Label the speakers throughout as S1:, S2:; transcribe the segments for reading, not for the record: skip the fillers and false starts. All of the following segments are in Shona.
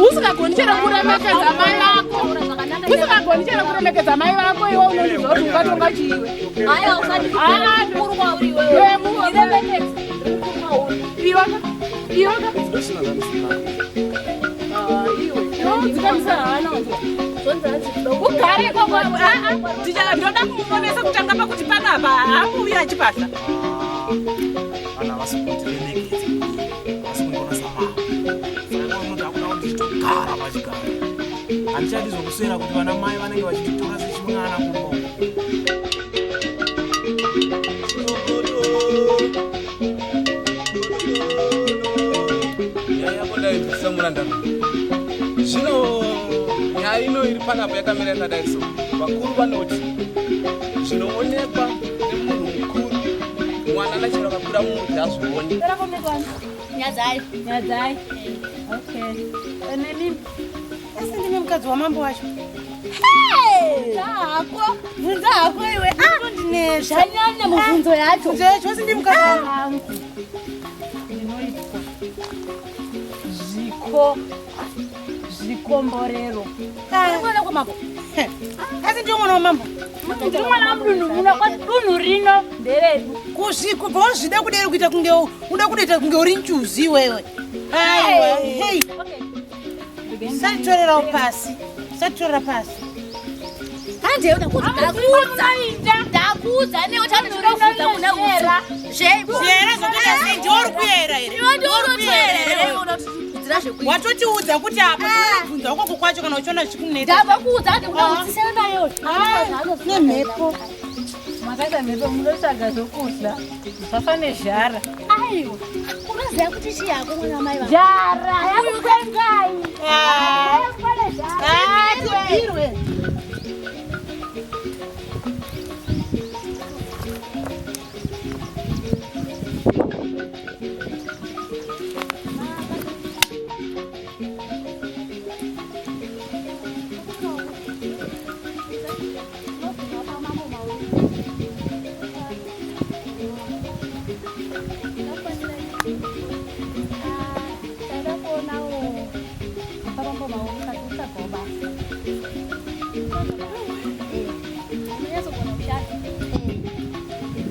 S1: Usingagoni chero kuremekedza mai vako. Usingagoni chero kuremekedza mai vako iwe unondiudza kuti ungatonga chiiwe.
S2: Aiwa usati mukuru kwauri iwewe. Ndiremekedze.
S1: Iwe ka. Iwe ka. Ah, iwe. Unodzikamisa hana wanzwa.
S3: Ugare ikoko. Ah, ah. Ndoda kumuponesa kutanga pakuti panapa haambovuyi achipahla.
S4: Vanhu havasi kundiremekedza, havasi kundiona samambo. Saka unoti akuda kuti ndichitogara pachigaro. Handichadi zvokuswera kuti vana mai vanenge vachinditora sechimwana kumba uko.
S5: Nyaya yako ndainzwisisa murandano. Zvino nyaya ino iri panapa yakamira yakadai so. Vakuru vanoti zvinoonekwa nemunhu mukuru mwana nachero akakura mumudzi hazvioni.
S2: Nyadzai.
S6: Nyadzai. Okay. Nemi
S7: Asi ndimi mukadzi wamambo wacho.
S2: Hako.
S7: Bvunza hako iwe. Ndinezva.
S2: Zvanyanya mubvunzo yacho.
S7: Bvunzo yacho asi ndimi mukadzi
S6: wangu. Ndinoitwa zviko zvikomborero.
S2: Mwana kwamambo.
S7: Asi ndiwe mwana wamambo.
S6: Ndiri mwana wamudunhu muno kwati dunhu rino nderedu.
S7: Kusviko pauzvida kudero kuita kunge uda kudoita kunge uri njuzu iwewe. Aiwa. Hey. Satitorerawo pasi. Satitorera pasi.
S2: Hande ndakuudza. Ndakuudza newe tandinobvunza kuna uza. Zve.
S7: Kuyera zvokuita sei ndiwe uri kuyera here?
S2: Iwe ndiwe unotiyera here? Unotiudzira zvekuita.
S7: Watotiudza kuti apa tinobvunza ukoko kwacho kana uchiona zvichikunetsa.
S2: Ndambokuudza kuti unodzidzisana nayo.
S7: Nemhepo.
S6: Makaita mhepo munotsvaga zvokudya. Musafa nezhara.
S2: Aiwa. Unoziva kuti chii hako mwana wamai vangu?
S6: Zhara yakupengai.
S7: Ah, tibvirwe.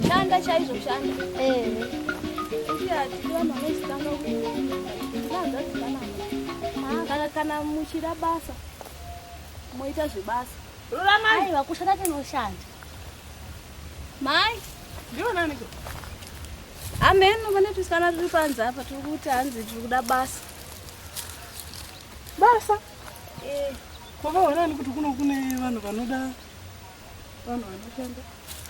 S2: Shanda chaizvo kushanda. Kuti hatidi vanhu vanozitanga kuanzadzi panapa. Kana kana muchida basa moita zvebasa.
S3: Ruramai.
S2: Aiwa kushanda tinoshanda. Mai.
S3: Ndiwe naniko?
S2: Ameno pane tusikana turi panze apa tiri kuti hanzi tiri kuda basa.
S3: Basa?
S2: Eh.
S3: Kwakaona kuti kuno kune vanhu vanoda vanhu vanoshanda.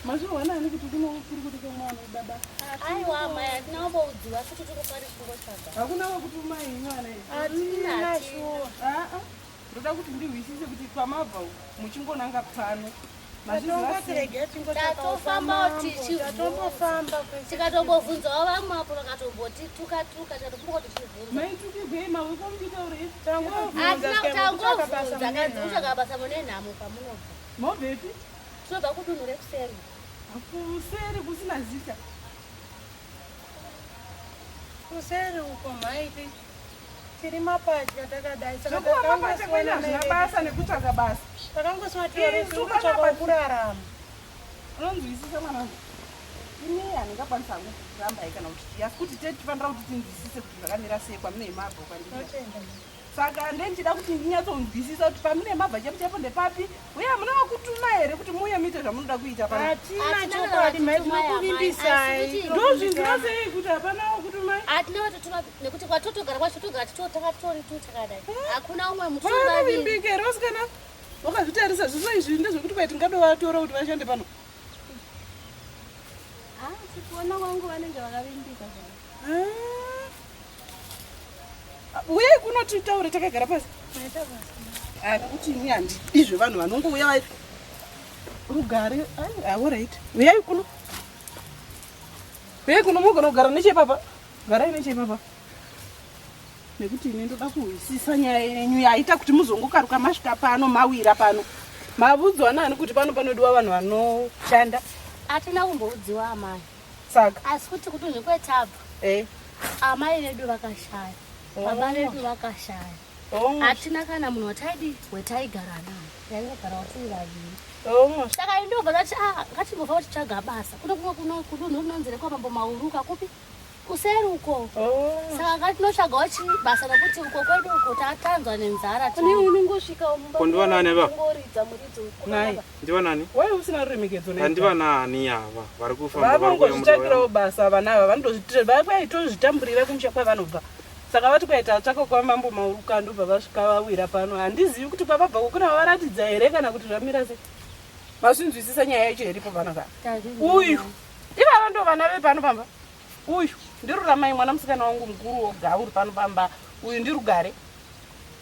S3: Mazviona ani kuti kuno kuri kuti kamwe vanoda basa?
S2: Aiwa mai hatina kumboudziwa asi kuti tiri kungotsvaga.
S3: Hakuna wekutuma henyu ana iyi.
S2: Hatina shuwa.
S3: Ah ah. Ndoda kuti ndihwisise kuti kwamabva uku muchingonanga pano. Mazviziva sei?
S2: Tatofambawo tichibvunza.
S7: Tatombofamba
S2: Tikatombobvunzawo vamwe apo vakatomboti tuka tuka tikatofunga kuti tichibvunza.
S3: Maitukigwei mawiko muchitaurei?
S2: Hatina tangobvunza kanzi kutsvaga basa mune nhamo kwamunobva.
S3: Mobvepi?
S2: Tinobva kudunhu rekuseri.
S3: Kuseri kusina zita.
S7: Kuseri uko mhaiti. Tiri mapatya takadai. Saka
S3: Zvekuva mapatya kwene hazvina
S7: takangosiwa
S3: basa nekutsvaga basa.
S7: Takangosiwa tiri
S3: Isu
S7: kutsvaka
S3: panapa-
S7: kurarama.
S3: Unonzwisisa mwanangu? Ini handingakwanisa hangu kurambai kana kuti chii asi kuti tetifanira kuti tinzwisise kuti zvakamira sei kwamune mabva kwandiri. Saka ndendichida kuti ndinyatsonzwisisa kuti pamune mabva chaipo chaipo ndepapi uye hamuna wakutuma here kuti muuye muite zvamunoda kuita pano.
S7: Hatina chokwadi mhai tinokuvimbisai.
S3: Ndozvinzwa sei kuti hapana wakutumai?
S2: Hatina watotuma nekuti kwatotogara kwacho togara titotanga titori tu takadai. Hakuna umwe mutu
S3: Vanovimbika here vasikana? Wakazvitarisa zviso izvi ndezvekuti kwai tingadovatora kuti vashande pano.
S2: Ah, sikuona kwangu vanenge vakavimbika zvavo.
S3: Ah. Uyai kuno titaure takagara pasi. Ah, nekuti ini handidi zvevanhu vanongouya vai rugare. Ai, ah, alright. Uyai kuno. Uyai kuno mugona kugara nechepapa. Garai nechepapa. Nekuti ini ndoda kuhwisisa nyaya yenyu yaita kuti muzongokaruka masvika pano mawira pano. Mavudzwa nani kuti pano panodiwa vanhu vanoshanda?
S2: Hatina kumboudziwa amai.
S3: Saka
S2: Asi kuti kudunhu kwetabva
S3: eh
S2: amai vedu vakashaya. Baba vedu vakashaya. Hatina kana munhu wataidi wetaigara naye. Taingogara tiri vaviri. Saka indobva ndati ah ngatimbobva tichitsvaga basa. Kuno kumwe kuno kudunhu rinonzi rekwamambo Mauruka kupi? Kuseri uko. Saka ngatinotsvagawo chi basa nekuti uko kwedu uko tatanzwa nenzara.
S8: Kune unongosvika mumba.
S4: Ko ndiva nani ava?
S8: Ungoridza muridzo.
S3: Nai.
S4: Ndiva nani?
S3: Wai usina ruremekedzo nei?
S4: Handiva nani ava vari kufamba vari kuuya
S3: Vanongozvitsvakirawo basa vana ava vanotozvitira vaitozvitamburira kumusha kwavanobva. Saka vati kwaita tsvaka kwamambo Mauruka ndobva vasvika vawira pano. Handizivi kuti kwavabva kuna vavaratidza here kana kuti zvamira sei. Mazvinzwisisa nyaya yacho iripo pano ka. Uyu ivava ndo vana vepano pamba. Uyu ndiRuramai mwana musikana wangu mukuru woga uri pano pamba. Uyu ndiRugare.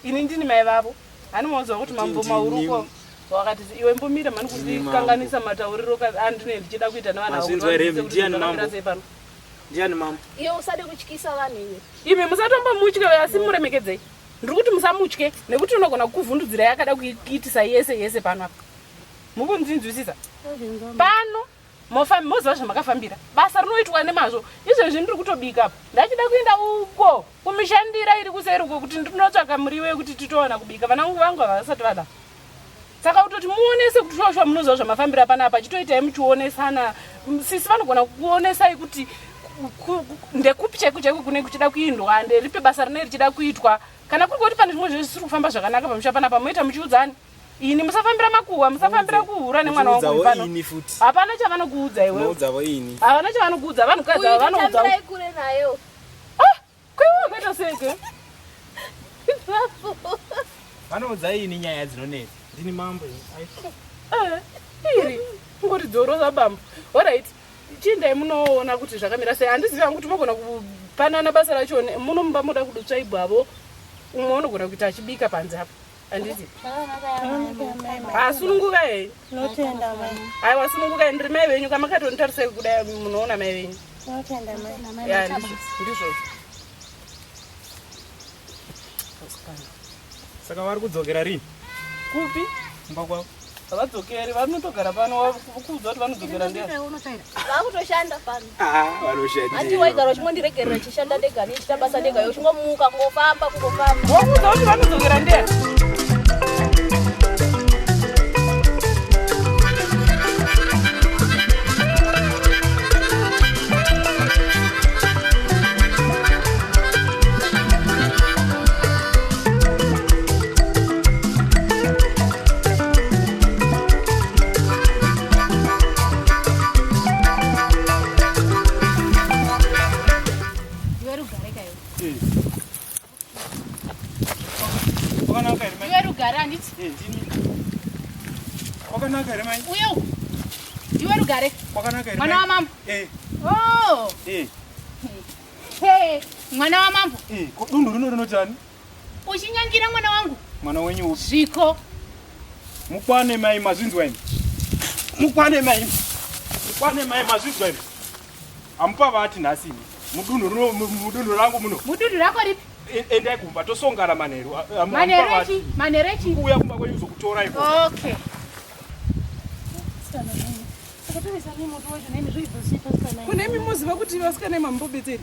S3: Ini ndini mai vavo. Hani moziva kuti mambo Mauruko wakati iwe mbomira mani kundikanganisa matauriro andine ndichida kuita nevanhu avo kuti
S4: Mazvinzwa here?
S3: vanzwisise kuti
S4: Ndiani
S3: zvakamira
S4: mambo?
S3: sei pano.
S4: Ndiani mambo?
S8: Iwe usade kutyisa vanhu iwe.
S3: Imi musatombomutye asi muremekedzei. Ndiri kuti musamutye nekuti unogona kukuvhundudzirai akada kuitisa yese yese pano apa. Mukundinzwisisa? Pano moziva zvamakafambira. Basa rinoitwa nemazvo. Izvezvi ndiri kutobika apa. Ndachida kuenda uko kumishandira iri kuseri uko kuti ndinotsvaka muriwo yekuti titowana kubika. Vana vangu havasati vada. Saka kutoti muonese kuti shosho munoziva zvamafambira panapa chitoitai muchionesana. Sisi vanogona kuonesai kuti ndekupi chaiko chaiko kune kuchida kuindwa nderipi basa rine richida kuitwa. Kana kuri kuti pane zvimwe zvisiri kufamba zvakanaka pamusha panapa moita muchiudzani. Ini musafambira makuhwa, musafambira kuhura nemwana wangu uyu
S4: Uchiudzawo
S3: pano.
S4: ini futi.
S3: Hapana chavanokuudza iwewe.
S4: Unoudzawo ini.
S3: Havana chavanokuudza, vanhukadzi ava
S8: Uyu
S3: vanoudza.
S8: tambirai kure nayo.
S3: Ah, kweiwe wakaita sei ke?
S4: Vanoudza ini nyaya dzinonetsa. Ndini mambo. Ai.
S3: Eh, iri kungoti dzorosa bambo. Alright. Chiendai munoona kuti zvakamira sei. Handizivi hangu kuti mogona kupanana basa racho muno mumba moda kudutsva ibwavo. Umwe unogona kuita achibika panze apo. Handiti? Asununguka hei.
S7: Tinotenda mai.
S3: Aiwa sunungukai ndiri mai venyu kamakatonditarisai kudai munoona mai venyu.
S7: Tinotenda mai.
S3: Ya ndizvozvo.
S4: Saka vari kudzokera rini?
S3: Kupi?
S4: Kumba kwavo.
S3: Havadzokeri, vanotogara pano kuudza kuti vanodzokera ndiani.
S8: Vakutoshanda pano.
S4: Ah, vanoshanda.
S8: Handi waigara uchingondiregerera chishanda ndega nichita basa ndega iwe uchingomuka kungofamba kungofamba.
S3: Wokuudza kuti vanodzokera ndiani.
S1: Iwe rugare kaiwe.
S4: Kwakanaka here mai?
S1: Iwe rugare handiti?
S4: Eh, ndini. Kwakanaka here mai?
S1: Uye uku. Iwe rugare.
S4: Kwakanaka here
S1: Mwana
S4: mai?
S1: wamambo.
S4: Eh,
S1: Oh.
S4: eh,
S1: Hey, mwana wamambo.
S4: eh, ko dunhu rino rinoti ani?
S1: Uchinyangira mwana wangu.
S4: Mwana wenyu upi?
S1: Zviko.
S4: Mukwane mai mazvinzwa imi. Mukwane mai. Mukwane mai mazvinzwa imi. Hamupa vati nhasi imi. Mudunhu rino mudunhu rangu muno.
S1: Mudunhu rako ripi?
S4: Endai kumba tosongana manheru.
S1: Manheru echi? Manheru echi?
S4: Kuuya kumba kwenyu kuzokutora iko.
S1: Okay.
S3: Kune imi moziva kuti vasikana mamubobetseri.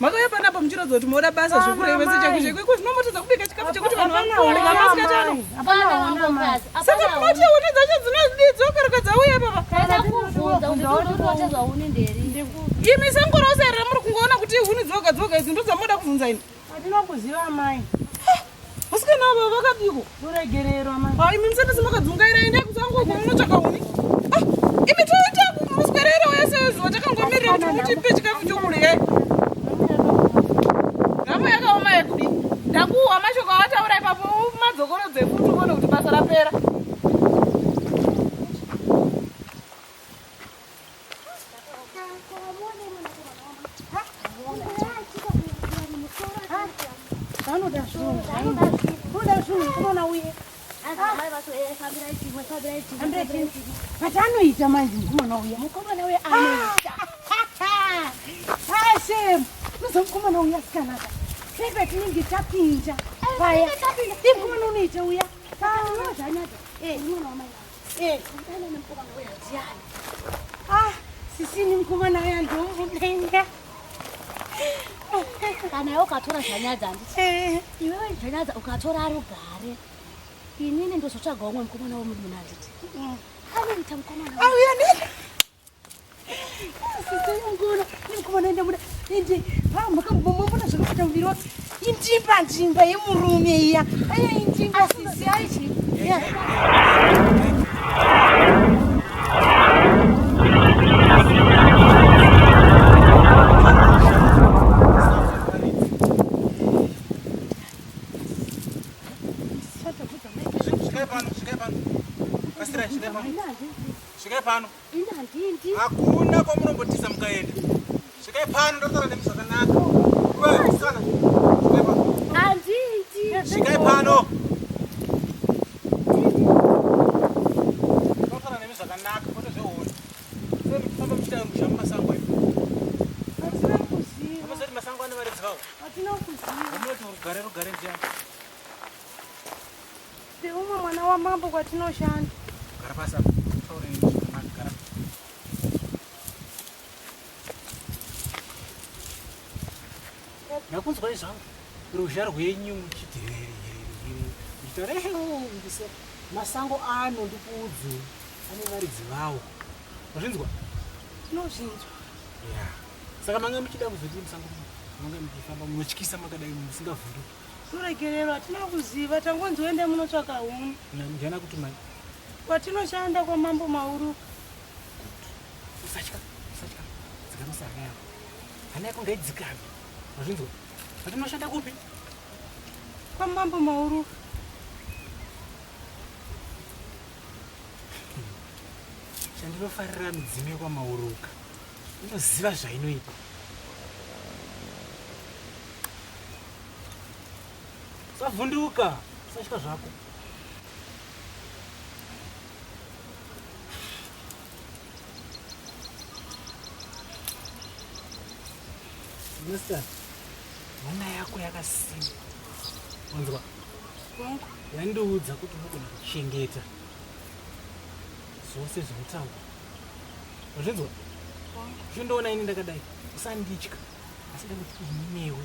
S3: Makauya panapa muchiratidza kuti moda basa zvekurevesa chako chako iko zvinomotadza kubika chikafu chekuti vanhu vakure kamasikati ano.
S2: Hapana mambokazi.
S3: Saka munoti huni dzacho dzinodzokoreka dzauya papa.
S2: Taida kuvhunza kuti unototezwa huni nderi.
S3: Imi sengorosa here muri kungoona kuti huni dzoga dzoga idzi ndodzamoda kuvhunza ini.
S7: Hatina kuziva mai.
S3: Vasikana ava vakadiko.
S7: Ruregerero mai.
S3: Ah, imi musati makadzungaira endai kusango uko munotsvaka huni. Ah, imi toita muswerero wese zuva takangomirira kuti mutipe chikafu chokurya. Nhamo yakaoma yekudi. Ndakuhwa mashoko awataura ipapo madzokorodze futi uone kuti basa rapera.
S7: Vanoda zvinhu. Vanoda zvinhu mukomana uye.
S2: Mai vacho fambirai chimwe fambirai chimwe.
S7: Fambirai chimwe. But anoita manje mukomana uya.
S2: Mukomana uye anoita.
S7: Ah, shame. Unoziva mukomana uya asikanaka. Pepe tinenge tapinda. Paya. Ii mukomana unoita uya.
S2: Zvanyadza. Eh, mwana wamai vangu.
S7: Eh.
S2: Mutana nemukomana uye ndiani?
S7: Ah, sisini mukomana uya ndomudenga.
S2: Kana iwe ukatora Zvanyadza, handiti? Iwewe Zvanyadza ukatora Rugare, inini ndozotsvaga umwe mukomana womudunhu, handiti? Anoita mukomana.
S7: Auya nini? Sisi yangu, mukomana ndamuda. Ende makambomona zvakafata muviri wake. Indimba ndimba yemurume iya. Aya indimba sisi aichi.
S5: Svikai pano, svikai pano. Kasirai, svikai pano. Svikai pano.
S2: Ini handindi.
S5: Hakuna kwamunombotiza mukaenda. Svikai pano, ndotaura nemi zvakanaka. Iwe, musikana. Svikai pano.
S2: Handindi.
S5: Svikai pano. Ndotaura nemi zvakanaka, kwete zvehondo. Sei muchifamba muchiita ruzha mumasango imo?
S7: Hatina kuziva.
S4: Hamuzivi kuti masango ane varidzi vawo?
S7: Hatina kuziva.
S4: Munoti rugare rugare ndiani?
S7: Ndeumwe mwana wamambo kwatinoshanda.
S4: Gara pasi apa. Taure nemi zvakanaka. Gara. Ndakunzwai zvangu ruzha rwenyu muchiti here here here muchitaura ehe ndise masango ano ndikuudze ane varidzi vawo. Wazvinzwa?
S7: Tinozvinzwa.
S4: Ya. Saka manga muchida kuzodii musango muno? Manga muchifamba munotyisa makadai musingavhunduki.
S7: Turegerero hatina kuziva, tangonzi uende munotsvaka huni.
S4: Ndiana kutumai?
S7: Kwatinoshanda kwamambo Mauruka.
S4: Usatya, usatya. Dzikamisa hana yako. Hana yako ngaidzikame. Wazvinzwa? Patinoshanda kupi?
S7: Kwamambo Mauruka.
S4: Chandinofarira midzimu yekwaMauruka inoziva zvainoita. Usavhunduka, usatya zvako. Mister, hana yako yakasimba. Wanzwa? Yandiudza kuti unogona kuchengeta zvose zvinotaurwa. Wazvinzwa? Uchindiona ini ndakadai, usanditya. Asi nda kuti ini newe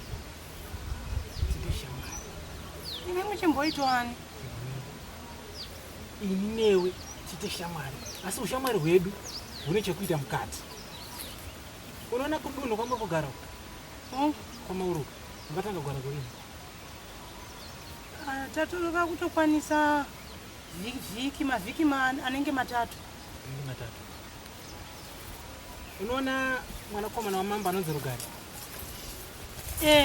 S4: tiite shamwari.
S7: Imi muchimboitwani?
S4: Ini newe tiite shamwari. Asi ushamwari hwedu hune chekuita mukati. Unoona kudunhu kwamuri kugara uku? KwaMauruka. Makatanga kugara kurini?
S7: Tatorova kutokwanisa vhiki, mavhiki anenge matatu.
S4: Anenge matatu. Unoona mwanakomana wamambo anonzi Rugare?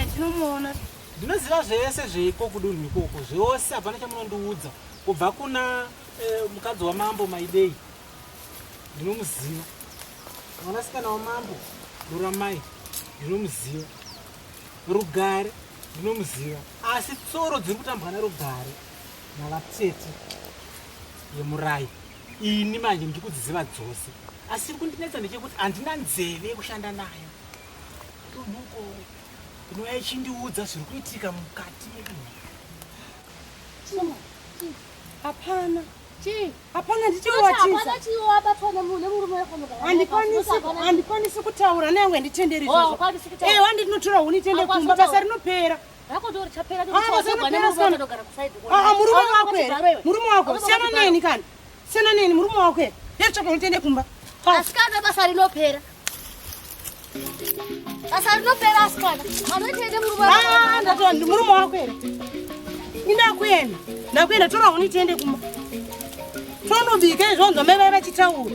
S7: Ndinomuona.
S4: Ndinoziva zvese zveiko kudunhu ikoko, zvose hapana chamunondiudza. Kubva kuna mukadzi wamambo Maidei, ndinomuziva. Mwanasikana wamambo Ruramai, ndinomuziva. Rugare, ndinomuziva. Asi tsoro dziri kutambwa naRugare navatete yemurai, ini manje ndiri kudziziva dzose. Asi chiri kundinetsa ndechekuti handina nzeve yekushanda nayo. Dunhuko inouya ichindiudza zviri kuitika mukati medunhu.
S7: Hapana.
S2: Chii?
S7: Hapana, ndichowatiza.
S2: Hapana chiwo wabatwa nemurume wako mugara.
S7: Handikwanisi kutaura naye, handitenderi
S2: Oh,
S7: izvozvo.
S2: haukwanisi kutaura.
S7: Wandinotora huni tiende
S2: Haukwanisi
S7: kumba, basa
S2: kutaura.
S7: rinopera.
S2: Rako ndo richapera
S7: Ah,
S2: nekuti
S7: basa
S2: wazogwa
S7: rinopera
S2: nemurume
S7: sana.
S2: wakatogara kusaidi kuona.
S7: Ah, murume
S2: Hauna
S7: wako here?
S2: chigaro iwe.
S7: Murume wako,
S2: Hauna
S7: siyana
S2: chigaro.
S7: neni kani. Siyana neni, murume wako here? Yetsvaka huni tiende kumba.
S2: Asikana, basa rinopera. Basa rinopera asikana. Vanoita murume wako.
S7: Ah, ndatoa ndi murume wako here? Indakuenda. Ndakuenda, tora huni tiende kumba. Tonobika izvonzo mai vai vachitaura.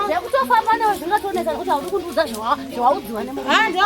S2: Zvekutofamba newe zvingatonetsa nekuti haudi kundiudza zvawaudziwa nemurume.
S7: Handi.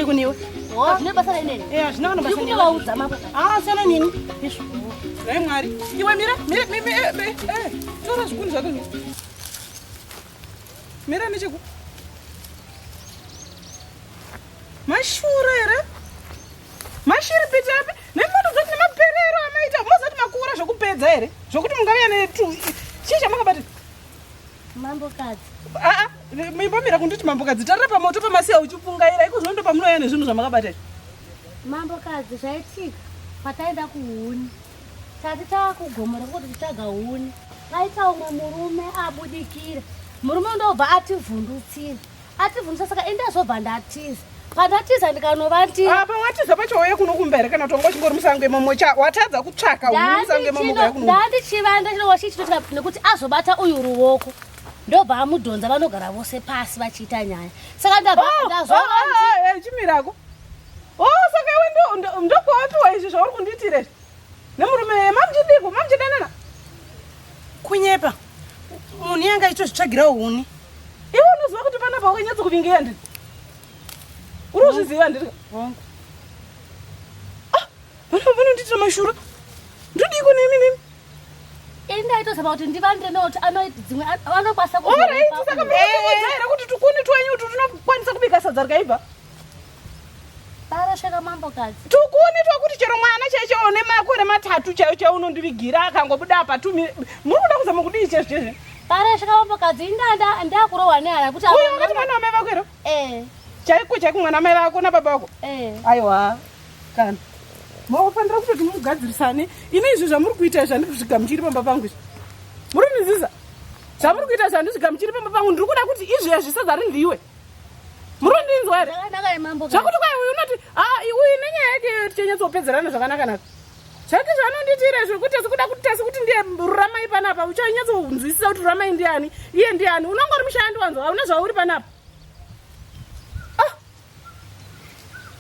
S3: kuniwe.
S2: Oh, zvine basa renene.
S3: Eh, hazvina kana basa newe.
S2: Ndikutovaudza mambo.
S3: Ah, siyana nini? Izvo. Nhai Mwari. Iwe mira, mira, mira, eh, eh, eh, tora zvikuni zvako izvi. Mira necheku. Mashura here? Mashiri piti api? Nemoto nemaperero amaita. Mozati makura zvokupedza here? Zvokuti mungauya netu. Chii chamakabata?
S2: Mambokadzi.
S3: Aa, imbomira kunditi mambokadzi. Tarira pamoto pamasiya uchipungaira. Iko zvino ndopamunouya nezvinhu zvamakabata izvi.
S2: Mambokadzi zvaitika pataenda kuhuni. Tati taakugomora kuti titsvaga huni. Paita umwe murume abudikira. Murume ndobva ativhundutsira. Ativhundutsa saka ini ndazobva ndatiza. Pandatiza ndikanovandira.
S3: Apa watiza pacho wauya kuno kumba here kana kuti wanga uchingori musango imomo cha watadza kutsvaka huni musango imomo ukauya kuno.
S2: Ndandichivanda chinowa chichitotika nekuti azobata uyu ruoko. Ndobva amudhonza vanogara vose pasi vachiita nyaya. Saka ndabva ndazovandira.
S3: Chimirako. Oh, saka iwe ndokwawapiwa izvi zvauri kundiitira izvi. Nemurume mamuchidiko, mamuchidanana.
S7: Kunyepa. Munhu yanga achitozvitsvagirawo huni.
S3: Iwe unoziva kuti panapa wakanyatso kuvingeya ndiri. Uri kuzviziva ndiri.
S7: Hongu.
S3: Ah, vanhu vanondiitira mashura. Ndodiko nemi nemi?
S2: Ini ndaitozama kuti ndivandire nekuti anoita dzimwe anokwanisa
S3: Alright, saka munotiudza here kuti tukuni twenyu utu tunokwanisa kubika sadza rikaibva?
S2: Parashaka mambokadzi.
S3: Tukuni twakuti chero mwana chaicho une makore matatu chaiyo chaiyo unondivigira akangobuda apa tumi. Muri kuda kuzama kudii chaizvo chaizvo?
S2: Parashaka mambokadzi ini ndakurohwa nehana kuti
S3: Uyu wakati mwana wamai vako here?
S2: Eh.
S3: Chaiko chaiko mwana wamai vako nababa vako?
S2: Eh.
S3: Aiwa. Kana. Makufanira kutoti mugadzirisane. Ini izvi zvamuri kuita izvi handizvigamuchiri pamba pangu izvi. Muri kundinzwisa? Zvamuri kuita izvi handizvigamuchiri pamba pangu. Ndiri kuda kuti izvezvi sadza rindiwe. Muri kundinzwa here?
S2: Zvakanaka here mambo?
S3: Zvakuti kwai uyu unoti ah uyu nenyaya yake iyoyo tichanyatsopedzerana zvakanaka naka. Zvake zvaanondiitira izvi kuti asi kuda kuti asi kuti ndiye Ruramai panapa uchanyatsonzwisisa kuti Ruramai ndiani iye ndiani. Unongori mushandi wanzwa hauna zvauri panapa.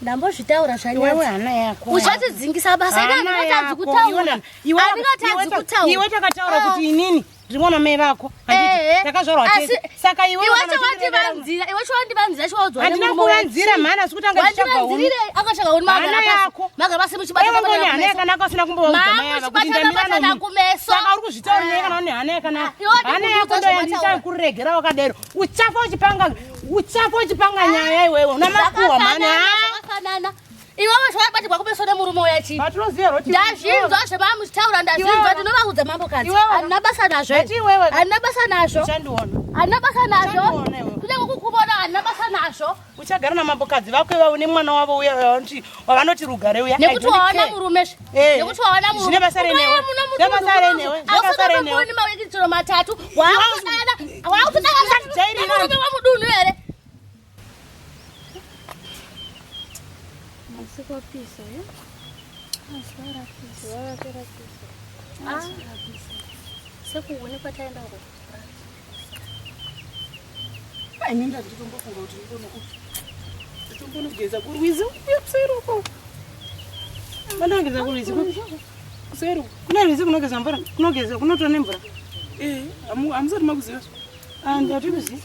S2: Ndambozvitaura zvanyadzi.
S7: Iwewe hana yako.
S2: Uchatidzingisa basa ini
S7: Hana
S2: handingatadzi
S7: yako.
S2: kutaura. Handingatadzi kutaura.
S7: Iwe takataura kuti inini ndiri mwana mai vako. Handiti takazvarwa tese. Saka iwe
S2: iwe
S7: kana
S2: chawandivanzira, iwe chawandivanzira chiwaudzwa
S7: Handina
S2: nemurume wacho.
S7: kuvanzira mhani asi kuti anga achitsvaga huni.
S2: Wandivanzirire akatsvaga huni
S7: Hana
S2: magara pasi.
S7: yako.
S2: Magara pasi muchibata
S7: Iwe
S2: batana
S7: ngoni hana
S2: kumeso.
S7: yakanaka usina kumbovaudza mai
S2: Mamu
S7: ava kuti
S2: muchibatana
S7: ndamira
S2: batana
S7: nomunhu.
S2: kumeso.
S7: Saka uri kuzvitaura nei kana une hana yakanaka?
S2: Iwe
S7: Hana yako
S2: ndikuudza
S7: ndo
S2: zvamataura.
S7: yandichakuregera wakadero. Uchafa uchipanga uchafa uchipanga nyaya iwewe. Una makuhwa mhani.
S2: Zvakafanana, zvakafanana. Iwewe zvawabatirwa kumeso nemurume uya chii?
S7: Patinoziva roti.
S2: Ndazvinzwa zvevamuchitaura ndazvinzwa
S7: Iwewe.
S2: ndinovaudza mambokadzi.
S7: Iwewe.
S2: Handina basa nazvo.
S7: Ati iwewe.
S2: Handina basa nazvo.
S7: Uchandiona.
S2: Handina basa nazvo.
S7: Uchandiona iwewe.
S2: Kunyange kukuvona handina basa nazvo.
S7: Uchagara namambokadzi vako ivavo nemwana wavo uya wavanoti rugare uya. I
S2: Nekuti
S7: don't
S2: waona
S7: care.
S2: murume zve.
S7: Eh.
S2: Nekuti waona murume.
S7: Zvine basa renewe. Zvine basa renewe. Zvine basa renewe.
S2: Ausina mawiki matatu. Waakutodana. Waakutodana
S7: Usajairira.
S2: nemurume wamudunhu here?
S6: Masiku apisa, eh? Zuva rapisa. Zuva rake rapisa.
S2: Ah. Sekuone kwataenda uko.
S3: Ini ndatitombofunga kuti nditombonogeza kurwizi uye kuseri uko.
S7: Vanogeza kurwizi kupi?
S3: Kuseri uko.
S7: Kune rwizi kunogeza mvura, kunogeza kunotora nemvura.
S3: Eh, hamusati makuziva.
S7: Ah, ndatikuziva.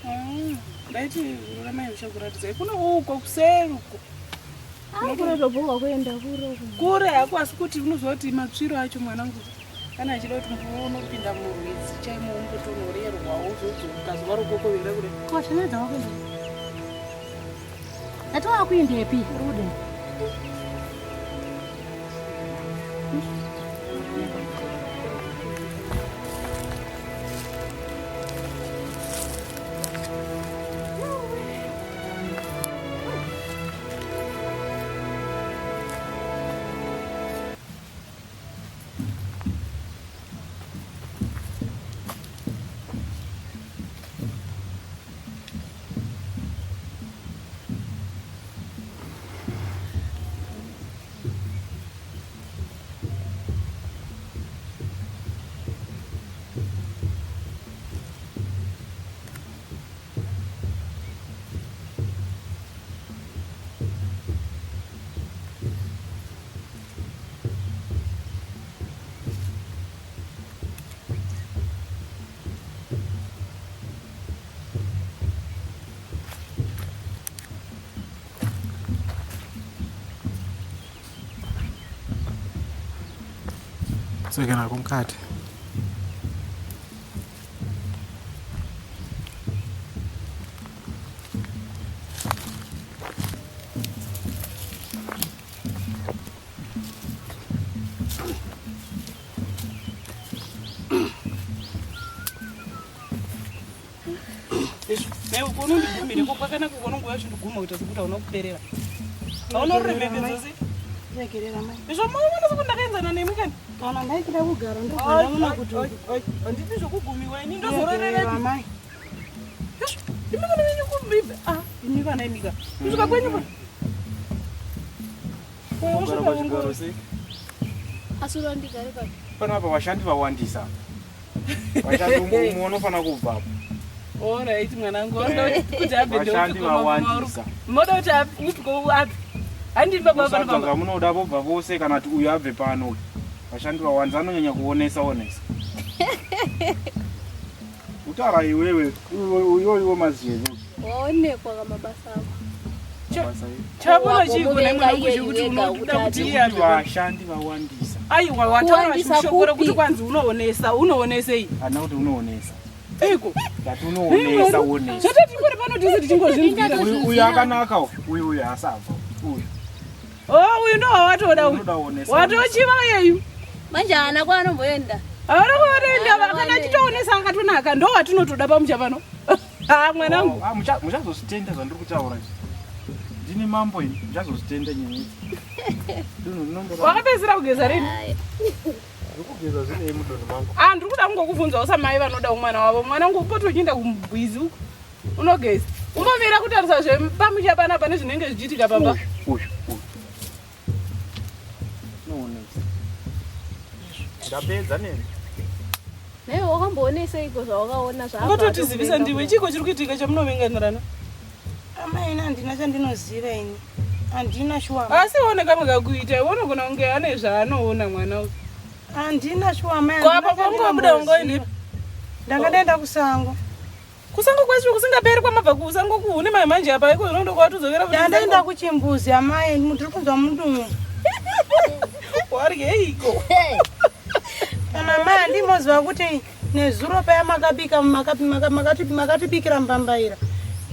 S3: Ah, ndaiti Ruramai uchakuratidzai kuno uko kuseri uko.
S6: Kunotobhowa kuenda kure uko.
S3: Kure hako asi kuti unoziva kuti matsviro acho mwanangu kana achida kuti unopinda murwizi chaimo umbotonorerwa wozodzoka zuva rokokovera kudai.
S2: Ko zvinedza wakuenda. Ndati wakuendepi? Rude.
S4: Saka nako mukati.
S3: Unondigumire ko kwakanaka unonguva uchindiguma kuita sekuti hauna kuperera. Hauna ruremekedzo sei?
S7: Regerera mai.
S3: Izvo maona sekuti ndakaenzana nemwi kani?
S7: Kana ndaikida kugara ndobva kuti
S3: handidi zvokugumiwa ini ndozororerepi.
S7: Mai.
S3: Izvo imi kana venyu kumbibe. Ah, imi vana imika. Kusvika kwenyu pa.
S4: Kugara pachigaro sei?
S6: Asi urandigare papi?
S4: Panapa vashandi vawandisa. Vashandi umwe unofanira kubva apo.
S3: Alright mwanangu, wanoda kuti abve
S4: Vashandi vawandisa.
S3: Moda kuti upiko api? Handini baba pano
S4: Musabva
S3: pamba.
S4: zvamunoda vobva vose kana kuti uyu abve pano. Vashandi vawandisa anonyanya kuonesa onesa. Utaura iwewe uyoiwo maziyenyu.
S6: Waonekwa kamabasa ako.
S3: Chabona chiko ne mwanangu chekuti unoda kuti iye abve pano.
S4: Vashandi vawandisa.
S3: Aiwa wataura
S8: Kuwandisa
S3: shoko rekuti
S8: kupi?
S3: kwanzi unoonesa, unoonesei?
S4: Handina kuti unoonesa.
S3: Iko.
S4: Ndati unoonesa onesa.
S3: Zvatati kuri pano tese tichingozvinzwira.
S4: Uyu uyu akanaka uyu. Uyu uyu asabva. Uyu.
S3: Oh, uyu ndo wawatoda uyu.
S4: Unoda onesa.
S3: Watochiva yeyu.
S8: Manje haana kwaanomboenda.
S3: Haana kwaanoenda
S8: Haana
S3: kana
S8: kwaanoenda.
S3: achitoonesa akatonaka ndo watinotoda pamusha pano. Ah, mwanangu.
S4: Ah, muchazozvitenda zvandiri kutaura izvi. Ndini mambo ini, muchazozvitenda nyaya idzi. Dunhu rinomboramba.
S3: Wakapedzisira kugeza rini?
S4: Ndikugeza zvinei mudunhu mangu.
S3: Ah, ndiri kuda kungokubvunzawo samai vanoda mwana wavo. Mwanangu upote uchienda kumubwizi uko. Unogeza. Umbomira kutarisa zvepamusha panapa nezvinenge zvichiitika pamba.
S4: Uyu, uyu, uyu. Unoonesa. Ndapedza nemi.
S8: Newe wakambooneseiko zvawakaona zvaabva
S3: Ungototizivisa
S8: atokuvenga
S3: ndiwe chiko chiri kuitika chamunovenganirana?
S7: Amai ini handina chandinoziva ini. Handina shuwa.
S3: Asi one kamwe kakuita, iwe unogona kunge ane zvaanoona mwana uyu.
S7: Handina shuwa mai.
S3: Ko apa paungobuda ungoendepi?
S7: Ndanga ndaenda kusango.
S3: Kusango kwacho kusingaperi kwamabva kusango kuhune mai manje apa iko unondo kwatozovera
S7: kuti Ndandaenda kuchimbuzi amai, ndiri kunzwa mudumbu.
S3: Waryeiko?
S7: Kana mai handimoziva kuti nezuro paya makabika makatibikira mbambaira.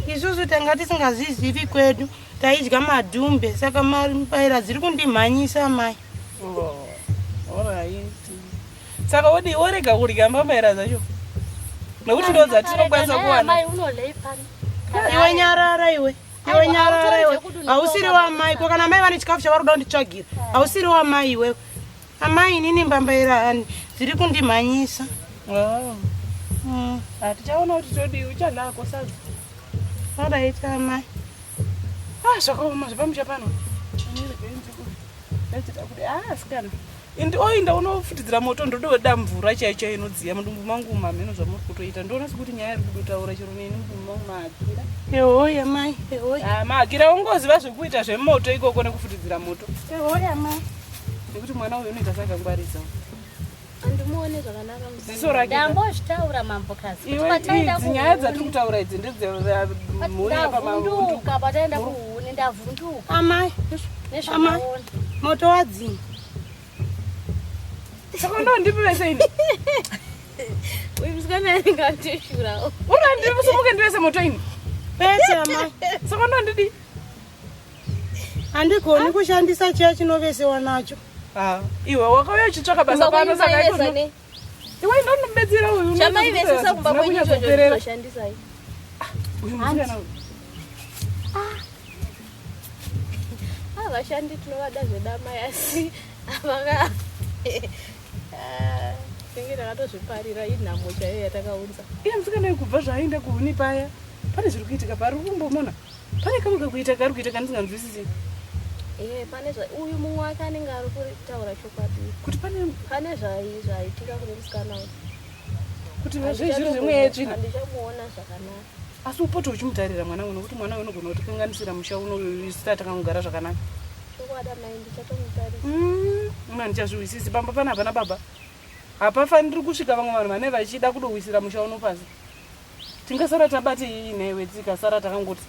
S7: Isusu tanga tisingazvizivi kwedu, taidya madhumbe saka mbaira dziri kundimhanyisa mai.
S3: Oh, alright. Saka wodi worega kudya mbambaira dzacho. Nekuti ndo dzatinokwanisa kuwana.
S2: Mai unolei pano.
S7: Iwe nyarara iwe. Iwe nyarara iwe. Hausiri wamai ko kana mai vane chikafu chavari kuda kunditsvagira. Hausiri wamai iwewe. Amai inini mbambaira hani dziri kundimhanyisa.
S3: Oh. Hatichaona kuti todii uchadako sadza.
S7: Alright amai.
S3: Ah, zvakaoma zvepamusha pano. Ah, asikana. Indi oinda unofutidzira moto ndododa mvura chaiyo chaiyo inodziya mudumbu mangu mamheno zvamuri kutoita. Ndoona sekuti nyaya iri kudotaura chero neni mudumbu mangu maakira.
S7: Ehoi amai, ehoi.
S3: Ah, maakira ungoziva zvekuita zvemoto ikoko nekufutidzira moto.
S7: Ehoi amai.
S3: Nekuti mwana uyu unoita sakangwarisa.
S6: Handimuone zvakanaka musi.
S3: Ziso rake.
S2: Ndambozvitaura mambokazi. Kuti
S3: Iwe
S2: pataenda
S3: idzi nyaya dzatiri kutaura idzi ndedzemhuri yepamavundu.
S2: Ndavhunduka pataenda kuhuni ndavhunduka.
S7: Amai. Amai.
S2: Nezvandaona.
S7: Moto wadzima.
S3: Saka ndo ndipi vese ini?
S8: Uyu musikana anenge atishurawo.
S3: Uri ndisimuke ndivese moto ini.
S7: Pese amai.
S3: Saka ndo ndidi.
S7: Handigoni kushandisa chiya chinovesewa nacho.
S3: Ah, iwe wakauya uchitsvaka basa
S8: Kumba
S3: pano
S8: kwenyu
S3: saka
S8: maivesa
S3: ikono.
S8: ne?
S3: Iwe ndonobetsera uyu.
S8: Chamaivesesa kumba kwenyu ichocho
S3: kunyatsoperera.
S8: ndozoshandisai.
S3: Uyu musikana uyu.
S8: Ah, vashandi tinovada zvedamai asi avaka Ah, tinenge takatozviparira inhamo chaiyo yatakaunza.
S3: Iye musikana uyu kubva zvaaenda kuhuni paya. Pane zviri kuitika pari kumbomona. Pane kamwe kakuita kari kuita kandisinganzwisisi.
S8: Eh, pane zva uyu mumwe wake anenge ari kutaura chokwadi.
S3: Kuti pane
S8: Pane zvaitika kune musikana uyu.
S3: kuti zvazviri zvemweya yetsvina.
S8: Handichamuona zvakanaka.
S3: Asi upote uchimutarira mwana uyu nokuti mwana uyu unogona kutikanganisira musha uno uyu isu takangogara zvakanaka.
S8: Chokwadi amai ndichatomutarisa.
S3: Muna ndichazviwisisi pamba pana hapana baba. Hapafaniri kusvika vamwe vanhu vane vachida kudowisira musha uno pasi. Tingasara tabate iyi newe tikasara takangoti.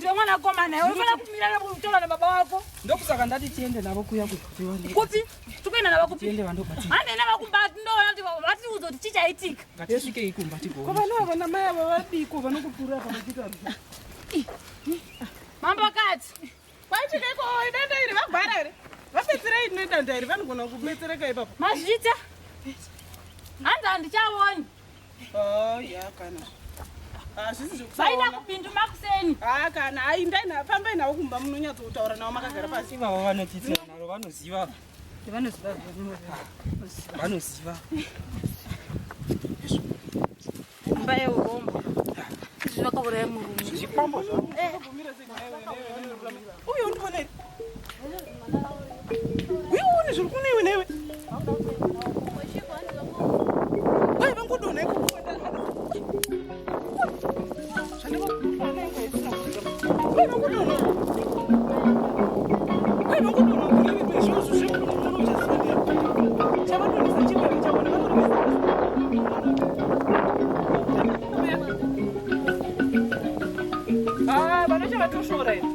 S9: Ndiwe mwanakomana iwe unofanira kumira kutaura nababa wako.
S10: Ndokusaka ndati tiende navo kuya kuiwane.
S9: Kupi? Tikuenda navo kupi?
S10: Tiende vandobatsira.
S9: Handei navo kumba ndoona kuti vatiudze kuti chii chaitika.
S10: Ngatisvikei kumba
S3: Ko
S10: tigoona.
S3: vana ava namai ava vadiko vanokupfuura pavachiita ruza.
S9: Mambokadzi.
S3: Kwaitika iko danda iri vagwara here? Vabetserei nedanda iri vanogona kubetsereka ipapo.
S9: Mazvita. Hanzi handichaoni.
S3: Oh, ya kana. Hazvisi zvekusaona.
S9: Vaida kupindu makuseni.
S3: Ha kana, ai ndai na fambai navo kumba munonyatsotaura navo makagara pasi.
S10: Ivavo vanotiitira naro vanoziva.
S9: Vanoziva.
S10: Vanoziva.
S9: Imba yeurombo. Izvi vakauraya murume.
S10: Zvikwambo zvavo.
S3: Uye undiona here? Uye uone zviri kune iwe newe. Vai vangodonha ikoko. Vai vangodonha. Vai vangodonha kune iwe izvozvo zvekuno uchaziva. Chavadonhesa chimwe chavona vanorwisa. Ah, vanocha vatoshora here.